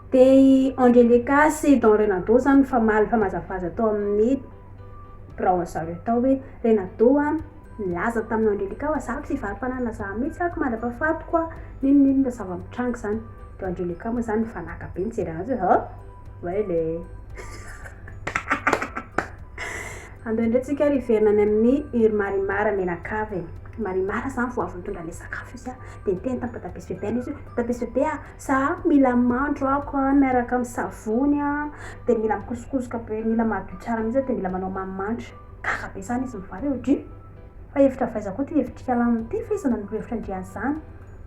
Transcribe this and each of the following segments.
Dia i Angelica sy Don Renado izany nifamaly nifamazavaza tao amin'ny biraon'ny zareo tao hoe Renado a, nilaza tamin'i Angelica fa za tsy hivaro-pananana za mihitsy ako mandra-pahafatiko a, n'inon'inona zava-mitranga izany. Dia Angelica moa izany nifanaka be nijery anazy hoe ha? Oay le. Andao indray tsika ary hiverina any amin'ny ry Marimar mianakavy e. Marimar izany vao avy nitondra ilay sakafo izy a, dia niteny tamin'i Dadabe sy Bebena izy hoe, Dadabe sy Bebe a, Za mila mandro ako a, miaraka amin'ny savony a, dia mila mikosokosoka be, mila madio tsara mihitsy aho dia mila manao manimanitra. Gaga be zany izy mivady hoe dry! Fa hevitra avy aiza koa ity hevitr'ika lany ity fa iza nanoro hevitra an-dry an'izany?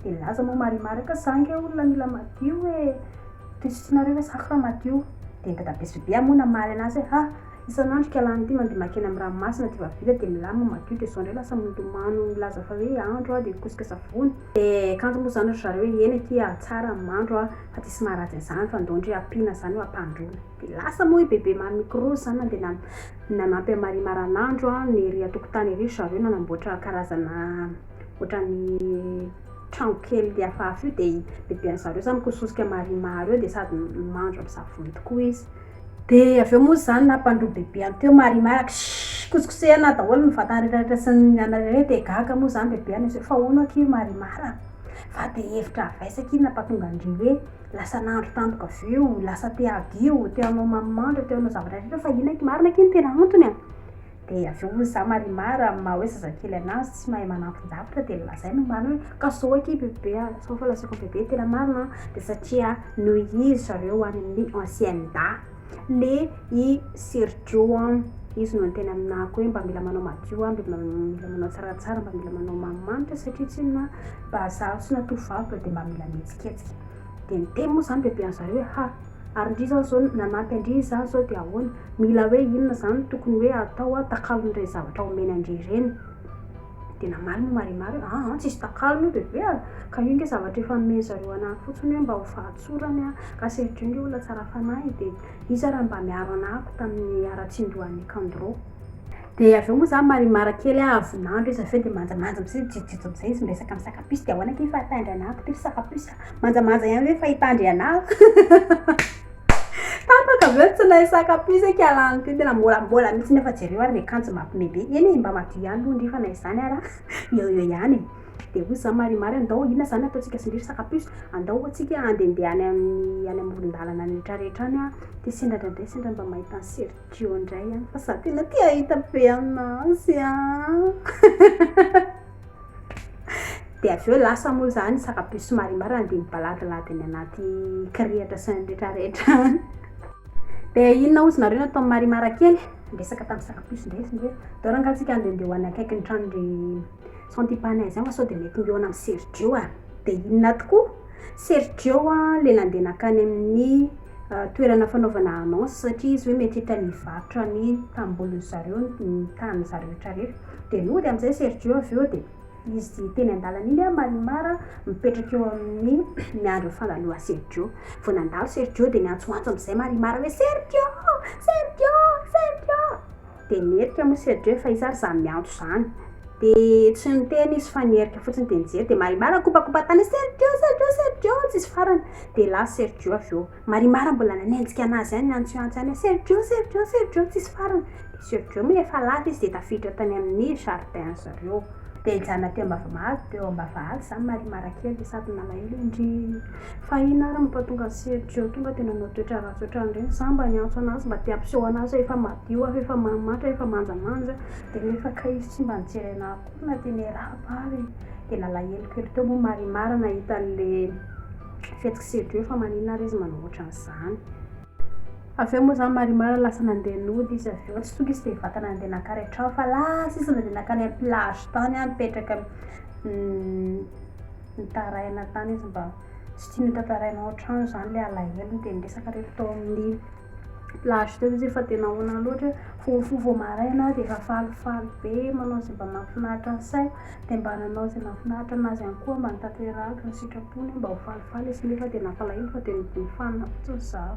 Dia nilaza moa Marimar ka za ange olona mila madio e! Dia tsy tianareo ve za ko raha madio? Dia ny dadabe sy bebe moa namaly anazy hoe ha! Isan'andro ika lany ity mandeha makeny amin'ny ranomasina dia efa vita dia milamina madio dia izao indray lasa milomano milaza fa hoe andro aho dia mikosoka savony. Dia kanjo moa izany ry zareo hoe eny akia tsara ny mandro a, fa tsisy maharatsy an'izany fa ndao ndry ampiana izany hoe ampandroana. Dia lasa moa i bebe Mamy Cruz izany nandeha nanampy an'i Marie Maranandro a, ny ery an-tokotany ery ry zareo nanamboatra karazana ohatran'ny trano kely hafahafa io dia i bebe an'i zareo izany mikososika Marie Mar eo dia sady mandro amin'ny savony tokoa izy. Dia avy eo moa izany nampandroa bebe any teo Marimar, kshh, kosikosehana daholo ny vatana rehetra rehetra sy ny anona rehetra, dia gaga moa izany bebe any hoe fa hono akia Marimar a, fa dia hevitra avy aiza akia no nampatonga an-dry hoe lasa nahandro tampoka avy eo, lasa te hadio, te hanao mamimandry, te hanao zavatra rehetra fa inona akia marina akia no tena antony a? Dia avy eo hozy za Marimar amin'ny maha hoe zazakely anazy tsy mahay manampin-javatra dia lazainy ny marina hoe ka zao akia bebe a, zao fa lazaiko an'i bebe tena marina an, dia satria noho izy zareo any amin'ny ancienda le i Sergio an, izy no niteny aminah koa hoe mba mila manao madio an, mba mila manao tsaratsara, mba mila manao manimanitra satria tsinona mba zaho tsy natovovavy fa dia mba mila mihetsiketsika. Dia niteny moa izany bebe an'zareo hoe ha! Ary ndry zany zao nanampy an-dry izy zany zao dia ahoana? Mila hoe inona zany tokony hoe atao a takalon'ireny zavatra omena an-dry ireny? Dia namaly moa Marimar hoe aa tsisy takalony io bebe a! Ka io nge zavatra efa nomen zareo anah fotsiny hoe mba ho fahatsorany a! Ka Sergio nge olona tsara fanahy dia izy ara mba miaro anah ko tamin'ny haratsian-dohan'i Nicandro. Dia avy eo moa zany Marimar kely a avy nandro izy avy eo dia manjamanja amizay mijojojo amizay izy miresaka amin'ny sac à puce dia ahoana akia fa hitandry anah ko ty ry sac à puce a! Manjamanja ihany ve fa hitandry anah? Tapaka avy eo tsy nahay sac à puce akia lany ty tena môlamôla mihitsy nefa jereo ary ny akanjo mampime be. Eny e mba madio ihany aloha ndry fa na izany ara eo eo ihany e. Dia hoy za Marimar andao inona zany ataontsika sy ndry ry sac à puce? Andao antsika handehandeha any amin'ny any amoron-dalana any rehetrarehetra any an, dia sendra indraindray sendra mba mahita an'i Sergio indray any fa za tena te hahita be anazy an. Dia avy eo lasa moa izany sac à puce Marimar nandeha nibaladilady any anaty kirihitra sy ny rehetrarehetra any. Dia inona hozy nareo nataon'i Marimar kely? Niresaka tamin'ny sac à puce indray izy hoe ndao rangahy tsika handehandeha ho any akaikin'ny tranon-dry Santipanaise any fa sao dia mety mihaona amin'i Sergio a. Dia inona tokoa? Sergio ilay nandeha nankany amin'ny toerana fanaovana annonce satria izy hoe mety hitany hivarotra ny tanimbolin'ny zareo, ny tanin'ny zareo rehetrarehetra. Dia nody amin'izay Sergio avy eo dia izy teny an-dalana iny an, Marimar mipetraka eo amin'ny miandry ny fandalovan'i Sergio. Vao nandalo Sergio dia niantsoantso amin'izay Marimar hoe Sergio! Sergio! Sergio! Dia niherika moa Sergio fa iza ary izany miantso izany. Dia tsy niteny izy fa niherika fotsiny dia nijery dia Marimar nikopakopa tany Sergio! Sergio! Sergio! Tsisy farany. Dia lasa Sergio avy eo. Marimar mbola nanenjika anazy ihany niantsoantso ihany hoe Sergio! Sergio! Sergio! Tsisy farany. Dia Sergio moa efa lasa izy dia tafiditra tany amin'ny jardin zareo. Dia nijanona teo ambavamady teo ambavahady izany Marimar kely dia sady nalahelo hoe ndry fa inona ary no mampatonga an'i Sergio tonga dia nanao toetra ratsy ohatran'ireny, za mba niantso anazy mba te hampiseho anazy hoe efa madio aho, efa manimanitra, efa manjamanja dia nefa kay izy tsy mba nijery anahy akory na dia niarahaba ary e. Dia nalahelo kely teo moa Marimar nahita an'ilay fihetsik'i Sergio fa maninona ary izy manao ohatran'izany. Avy eo moa izany Marimar lasa nandeha nody izy avy eo, tsy tonga izy dia nivantana nandeha nankany an-trano fa lasa izy nandeha nankany amin'ny plage tany an, nipetraka nitaraina tany izy mba tsy tiany hotantaraina ao an-trano izany ilay alahelony dia niresaka rery tao amin'ny plage teo izy fa tena ahoana loatra hoe vao mifoha vao maraina aho dia efa falifaly be manao izay mba mahafinaritra ny saiko dia mba nanao izay nahafinaritra anazy ihany koa mba notanterahiko ny sitrapony mba ho falifaly izy nefa dia nampalahelo fa dia nifanina fotsiny izaho.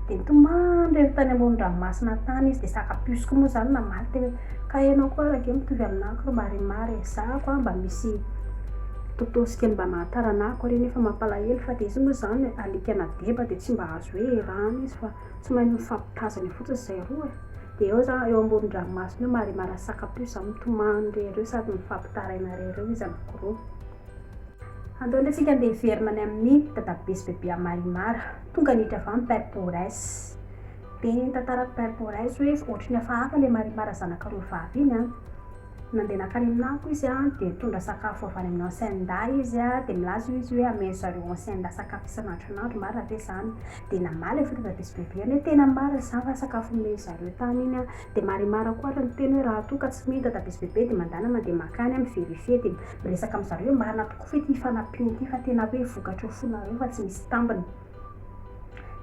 Dia nitomany rery tany amoron-dranomasina tany izy dia sac à puce koa moa izany namaly teny hoe ka ianao koa ary ange mitovy aminah ko ry Marimar e, za ko mba misy. Tôtôsy kely mba nahatarana ako ary nefa mampalahelo fa dia izy moa izany alikana deba dia tsy mba azo hoe erahana izy fa tsy mahay mifampitazana eo fotsiny izay roa e. Dia eo za eo amoron-dranomasina eo Marimar sy Sakapiho za mitomany re ireo sady mifampitaraina re ireo izy anankiroa. Andao indray tsika andeha hiverina any amin'ny dadabe sy bebe an'i Marimar. Tonga niditra avy any Père Pores. Dia nitantara Père Pores hoe ohatry ny hafahafa ilay Marimar zanakareo vavy iny an. Nandeha nankany aminako izy an, dia nitondra sakafo avy any amin'ny ancienda izy an, dia milaza izy hoe amen zareo ancienda sakafo isan'andro isan'andro, marina ve izany? Dia namaly avy eo dadabe sy bebe any hoe tena marina izany fa sakafo nomen zareo tany iny an, dia marimara koa ary niteny hoe raha toa ka tsy mino dadabe sy bebe dia mandana mandeha mankany an, mi-verifier dia miresaka amin'zareo hoe marina tokoa ve ity fanampiana ity fa tena hoe vokatry ny fonareo fa tsy misy tambiny.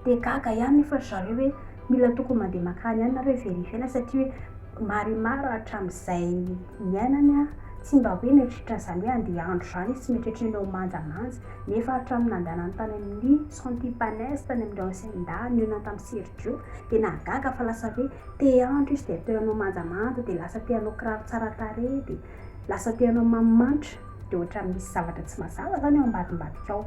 Dia gaga ihany nefa ry zareo hoe mila tokony mandeha mankany ihany nareo hi-verifier-na satria hoe Marimar hatramin'izay niainany an, tsy mba hoe mieritreritra an'izany hoe handeha handro izany izy, tsy mieritreritra ny hanao manjamanja, nefa hatramin'ny nandehanany tany amin'ny Santipanese, tany amin'ireo Hacienda, nihaonany tamin'i Sergio, dia nahagaga fa lasa hoe te handro izy dia te hanao manjamanja, dia lasa te hanao kiraro tsara tarehy, dia lasa te hanao manimanitra, dia ohatran'ny misy zavatra tsy mazava izany ao ambadimbadika ao.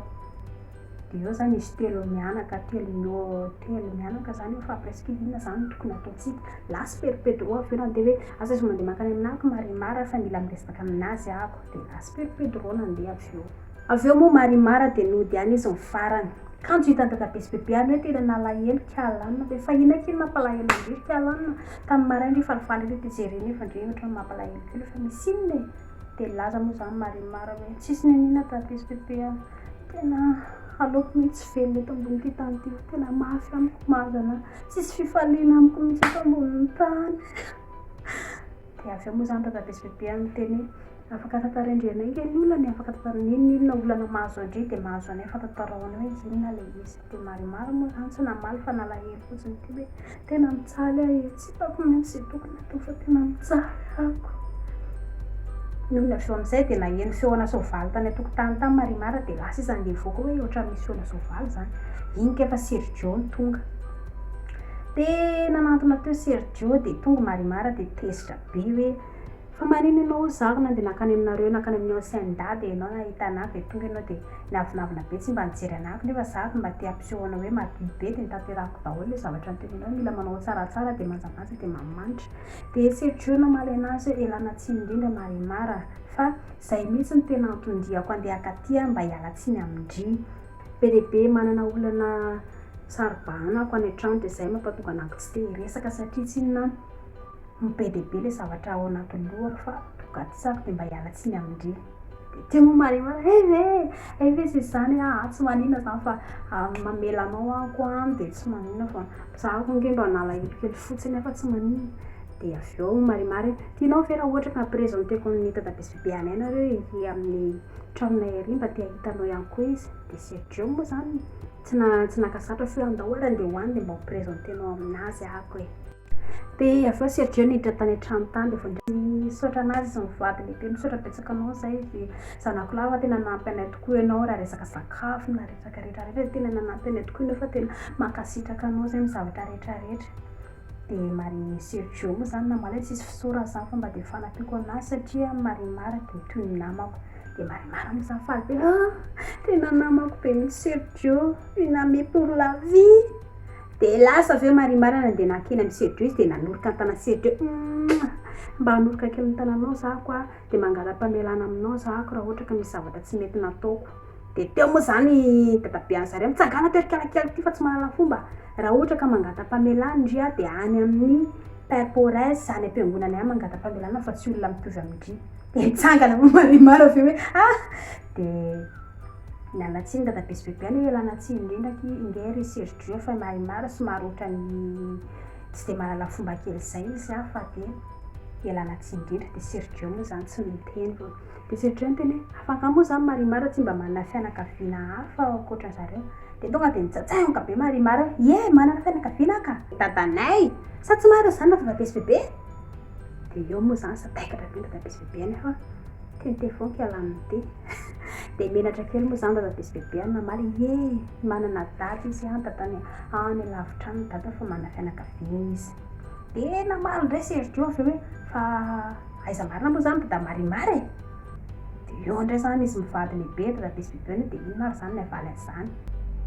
Dia eo zany izy telo mianaka, telo telo mianaka zany eo fa presque inona zany no tokony ataontsika. Lasa Père Pedro avy eo nandeha hoe asa izy mandeha mankany aminako Marimar fa mila miresaka aminazy ako. Dia lasa Père Pedro nandeha avy eo. Avy eo moa Marimar dia nody ihany izy ny farany. Kanjo hitan'i dadabe sy bebe any hoe tena nalahelo Kialanina hoe fa inona akia no mampalahelo an-dry ry Kialanina. Tamin'ny maraina ry falifaly ery dia jerena efa ndry ohatran'ny mampalahelo kely fa misy inona e. Dia nilaza moa zany Marimar hoe tsisy n'inona dadabe sy bebe a. Tena aleoko mihitsy velona eto ambonin'ity tany ity fa tena mafy amiko mahazo anà. Tsisy fifaliana amiko mihitsy eto ambonin'ny tany. Dia avy eo moa izany dadabe sy bebe niteny hoe afaka tantarain-dry anay ange ny olana e, afaka tantaraina n'inona n'inona olana mahazo an-dry dia mahazo anay fa tantarao anay hoe inona ilay izy. Dia marimaro moa izany tsy namaly fa nalahelo fotsiny ity hoe tena mijaly aho e, tsy hitako mihitsy izay tokony hatao fa tena mijaly ako. Nony avy eo amin'izay dia naheno feona soavaly tany an-tokotany tany Marimar dia lasa izy handeha hivoaka hoe ohatran'ny misy feona soavaly izany. Iny kay fa Sergio no tonga. Dia nanantona teo Sergio dia tonga Marimar dia tezitra be hoe fa maninona ianao hozy zaho nandeha nankany aminareo nankany amin'ny hacienda dia ianao nahita anah dia tonga ianao dia niavonavona be tsy mba nijery anah nefa zaho mba te hampiseho anao hoe madio be dia notanterahiko daholo ilay zavatra noteneninao hoe mila manao tsaratsara dia manjamanja dia manimanitra. Dia Sergio namaly anazy hoe ialana tsiny indrindra Marimar a, fa izay mihitsy no tena anton-diako handeha hankaty aho mba hiala tsiny amin-dry. Be dia be manana olana saro-bahana ako any an-trano dia izay mampatonga anako tsy te hiresaka satria tsinona be dia be ilay zavatra ao anaty lohako fa tonga aty zako dia mba hiala tsiny amin-dry. Dia teo moa Marimar hay ve, hay ve tsy izany aa tsy maninona izany fa mamela anao aho ko any dia tsy maninona fa za ko ange mba nalahelo kely fotsiny aho fa tsy maninona. Dia avy eo Marimar hoe tianao ve raha ohatra ka présenteko amin'ny dadabe sy bebe anay nareo ery amin'ny tranonay ery mba te hahita anao ihany koa izy. Dia Sergio moa izany tsy na- tsy naka sarotra fa hoe andao ary andeha ho any dia mba ho présentenao aminazy ako e. Dia avy eo Sergio niditra tany an-trano tany dia vao nisaotra anazy izy mivady lehibe, misaotra betsaka anao izay ry zanako lahy fa tena nanampy anay tokoa ianao raha resaka sakafo na resaka rehetra rehetra dia tena nanampy anay tokoa ianao fa tena mankasitraka anao izay amin'ny zavatra rehetra rehetra. Dia Marie Sergio moa izany namaly hoe tsisy fisaorana izany fa mba dia fanampiako anazy satria Marimar dia toy ny namako. Dia Marimar moa izany faly be, ah tena namako be mihitsy Sergio, une amie pour la vie. Dia lasa avy eo Marimar nandeha nankeny amin'i Sergio izy dia nanoroka ny tanan'i Sergio, humm mba hanoroka kely ny tananao za ko ah, dia mangala-pamelana aminao za ko raha ohatra ka misy zavatra tsy mety nataoko. Dia teo moa izany dadabe an'zareo, mitsangàna teo ry kalakely ity fa tsy mahalala fomba, raha ohatra ka mangata-pamelana ndry ah dia any amin'ny Père Porès any am-piangonana ihany mangata-pamelana fa tsy olona mitovy amin-dry. Dia nitsangana moa Marimar avy eo hoe ah! Dia niala tsiny dadabe sy bebe any hoe ialana tsiny indrindra aky ingahy ry Sergio fa i Marimar somary ohatran'ny tsy dia mahalala fomba kely izay izy ah fa dia ialana tsiny indrindra. Dia Sergio moa izany tsy niteny fa dia Sergio niteny hoe afaka moa izany Marimar tsy mba manana fianakaviana hafa ankoatran'zareo. Dia tonga dia nitsatsaingoka be Marimar hoe ie manana fianakaviana aho ka! Dadanay! Sa tsy marina izany ry dadabe sy bebe? Dia eo moa izany sadaikatra be ny dadabe sy bebe any fa teniteny foana kialaniny ity. Dia menatra kely moa izany dadabe sy bebe any namaly hoe ie manana dada izy an, dadany any lavitra any ny dadany fa manana fianakaviana izy. Dia namaly indray Sergio avy eo hoe fa aiza marina moa izany dada Marimar e? Dia eo indray izany izy mivady lehibe, dadabe sy bebe dia inona ary izany ny havaly an'izany.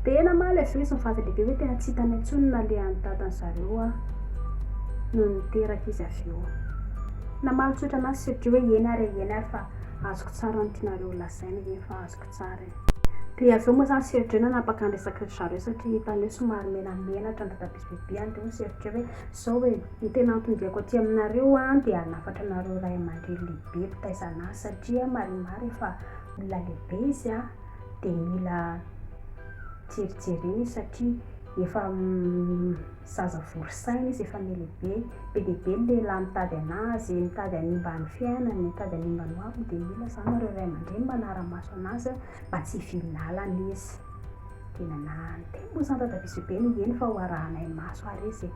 Dia namaly avy eo izy mivady lehibe hoe tena tsy hitany intsony ny nalehan'ny dadan-dry zareo nony niteraka izy avy eo. Namaly tsotra anazy Sergio hoe eny ary e, eny ary fa azoko tsara ny tianareo holazaina, eny fa azoko tsara e. Dia avy eo moa izany Sergio nanapaka ny resaky ry zareo satria hitany hoe somary menamenatra ny dadabe sy bebe dia hoy Sergio hoe izao e, ny tena anton-diako aty aminareo dia hanafatra anareo ray aman-dreny lehibe mpitaiza anazy satria Marimar efa olona lehibe izy dia mila jerijerena izy satria efa zaza vory saina izy, efa mihalehibe, be dia be ny lehilahy mitady anazy, mitady hanimba ny fiainany, mitady hanimba ny hoaviny dia mila izany nareo ray aman-dreny manara-maso anazy mba tsy hivily lalana izy. Dia niteny moa izany dadabe sy bebe ny eny fa ho arahanay maso ary izy e.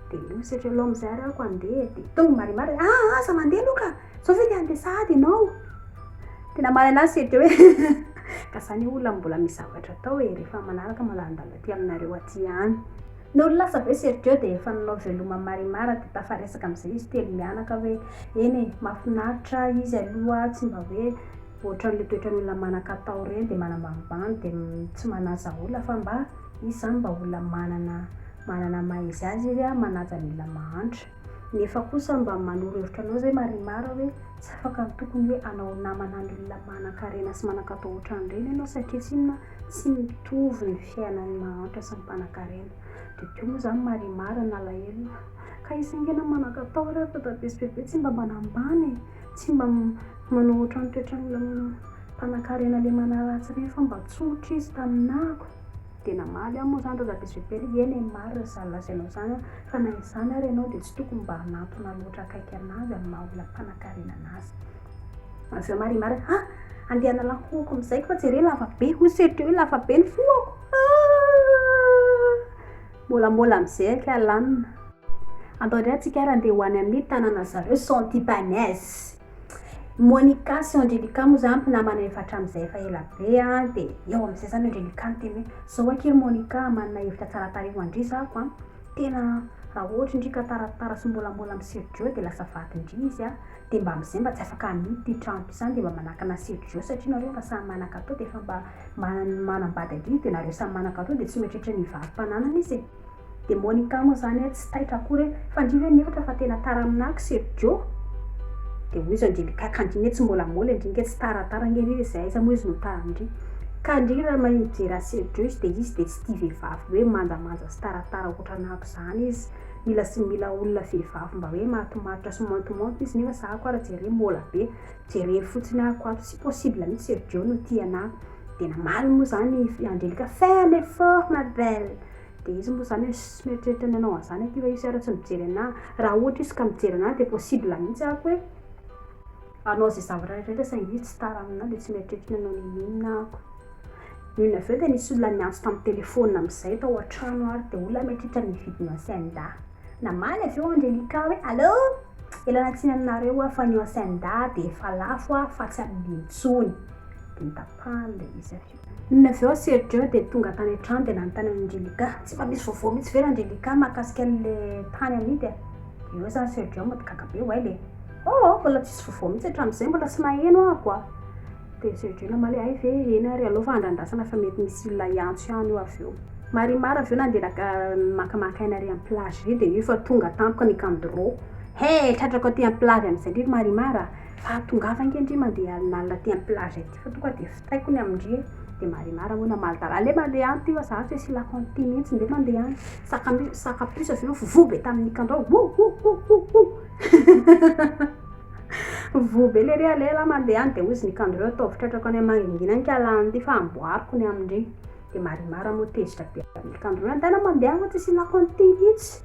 Dia io satria aleo amin'izay ary aho handeha e. Dia tonga Marimar, ah aza mandeha aloha ka! Zao ve dia handeha sahady ianao? Dia namaly anazy Sergio hoe ka za anie olona mbola misy zavatra atao e, rehefa manaraka mandalondalo aty aminareo aty ihany. Nony lasa avy eo Sergio dia efa nanao veloma an'i Marimar dia tafaresaka amin'izay izy telo mianaka hoe eny e, mahafinaritra izy aloha tsy mba hoe ohatran'ilay toetran'ny olona manan-katao ireny dia manambanimbany dia tsy manaja olona fa mba izy izany mba olona manana manana maha izy azy izy manaja ny olona mahantra. Nefa kosa mba manoro hevitra anao zay Marimar hoe tsy afaka ny tokony hoe hanao namana ny olona manankarena sy manan-katao otran'ireny ianao satria tsinona tsy mitovy ny fiainan'ny mahantra sy ny mpanankarena. Dia teo moa zany Marimar nalahelo ka izy ange na manan-katao ary dadabe sy bebe tsy mba manambany e, tsy mba manao otran'ny toetran'ny olona mpanankarena le manaratsy ireny fa mba tsotra izy taminahako. Dia namaly aho moa izany dadabe sy bebe hoe eny e, marina izany lazainao izany an, fa na izany ary ianao dia tsy tokony mba hanantona loatra akaiky an'azy amin'ny maha olona mpanankarena an'azy. Avy eo Marie Marie, ah! Andeha hanala ny hohoko amin'izay fa jereo lava be, hoy Sergio hoe lava be ny vohoko. Ah! Môlamôla amin'izay akia lanina. Andao indray antsika ary andeha ho any amin'ny tanàna zareo Santibanez. Monica sy Angelica moa izany mpinamana efa hatramin'izay efa ela be an, dia eo amin'izay izany Angelica niteny hoe, izao akia ry Monica manana hevitra tsara tarehy ho an-dry zako an, tena raha ohatra ndry ka taratara sy môlamôla amin'i Sergio dia lasa vadin-dry izy an, dia mba amin'izay mba tsy afaka hamidy ity trano ity izany dia mba manakana Sergio satria nareo efa samy manan-katao dia efa mba manambady an-dry dia nareo samy manan-katao dia tsy mieritreritra ny hivaro-pananana izy e. Dia Monica moa izany tsy taitra akory hoe, fa ndry ve mihevitra fa tena tara aminà ky Sergio? Dia hoy izy Angelica, ka ndry nge tsy môlamôla e, ndry nge tsy taratara nge ry izay aiza moa izy no tara ndry. Ka ndry raha mahay mijery an'i Sergio izy dia izy dia tsy tia vehivavy hoe manjamanja sy taratara ohatran'ako izany izy. Mila sy mila olona vehivavy mba hoe matomatotra sy montimonty izy nefa za ko ary jereo môla be, jereo fotsiny aho ko ato, tsy possible mihitsy Sergio no tia anà. Dia namaly moa izany i Angelica, fais un effort ma belle! Dia izy moa izany hoe tsy mieritreritra ny hanao an'izany akia fa izy ara tsy mijery anà. Raha ohatra izy ka mijery anà dia possible mihitsy ahako hoe hanao izay zavatra rehetra rehetra saingy izy tsy tara aminà dia tsy mieritreritra ny hanao n'inon'inona ahako. Nony avy eo dia nisy olona niantso tamin'ny telefaonina amin'izay tao an-trano ary dia olona mieritreritra ny hividy ny hacienda. Namaly avy eo Angelica hoe allô! Ialana tsiny aminareo aho fa ny hacienda dia efa lafo aho fa tsy amidy intsony. Dia notapahany ilay izy avy eo. Nony avy eo Sergio dia tonga tany an-trano dia nanontany an'i Angelica, tsy mba misy vaovao mihitsy ve ry Angelica mahakasika an'ilay tany amidy e? Dia eo izany Sergio mody gaga be, oay le, oh mbola tsisy vaovao mihitsy hatramin'izay, mbola tsy naheno aho koa. Dia Sergio namaly hoe hay ve, eny ary aleo fa andrandrasana fa mety misy olona hiantso ihany io avy eo. Marimar avy eo nandeha naka makamaka aina ary amin'ny plage ery dia io fa tonga tampoka ny Nicandro, he tratrako aty amin'ny plage amin'izay ndry ry Marimar a! Fa tongava ange ndry mandeha alinalina aty amin'ny plage aty fa tonga dia fitaiko ny amin-dry e! Dia Marimar moa namaly dala, aleo mandeha any ty fa za tsy hisy lako an'ity mihitsy, ndeha mandeha any. Saka saka puce avy eo voa be tamin'ny Nicandro, wou wou wou wou wou. Voa be lery aleo lah mandeha any, dia hoy izy Nicandro ataovy tratrako any mangingina any ka lany ity fa amboariko ny amin-dry. Dia Marimar moa tezitra be amin'i Nicandro hoe andana mandeha any fa tsisy ilako an'ity mihitsy.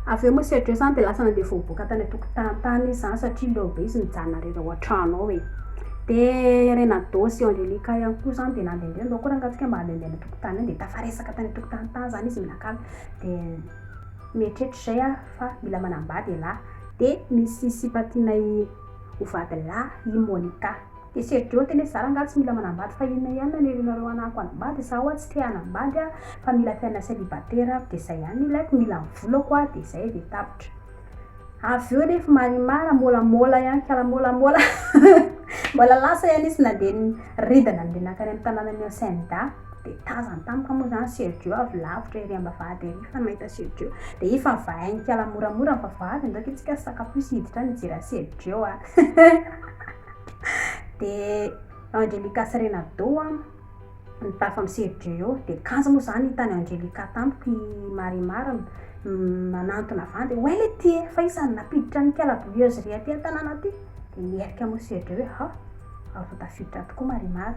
Avy eo moa Sergio izany dia lasa nandeha voaboaka tany an-tokotany tany izy izany satria leo be izy mijanona irery ao an-trano ao e. Dia Renado sy Angelica ihany koa izany dia nandehandeha, ndao koa rangaha tsika mba handehandeha any an-tokotany any, dia tafaresaka tany an-tokotany tany izany izy mianakavy. Dia mieritreritra izay aho fa mila manambady ialahy. Dia misy sipa tianay ho vady lahy i Monica. Dia Sergio niteny hoe za rangaha tsy mila manambady fa inona ihany no anirianareo anahako hanambady, za hoa tsy te hanambady aho fa mila fiainana célibataire aho dia zay ihany no ilaiko, mila ny volako aho dia zay dia tapitra. Avy eo nefa Marimar môlamôla ihany kala môlamôla. Mbola lasa ihany izy nandeha niridana nandeha nankany amin'ny tanànan'i Hacienda. Dia tazany tampoka moa izany Sergio avy lavitra ery am-bavahady ery fa nahita Sergio. Dia efa vahain'ny kiala moramora ny vavahady, ndao akia tsika hisakafo sy hiditra any hijery an'i Sergio a. Dia Angelica sy Renado an, nitafa amin'i Sergio eo. Dia kanjo moa izany hitan'i Angelica tampoka i Marimar manantona avy any dia oay le ty e, fa iza no nampiditra an'i kiala bouilleuse ry aty an-tanàna aty? Dia niherika moa Sergio hoe ha, ary vao tafiditra tokoa Marimar.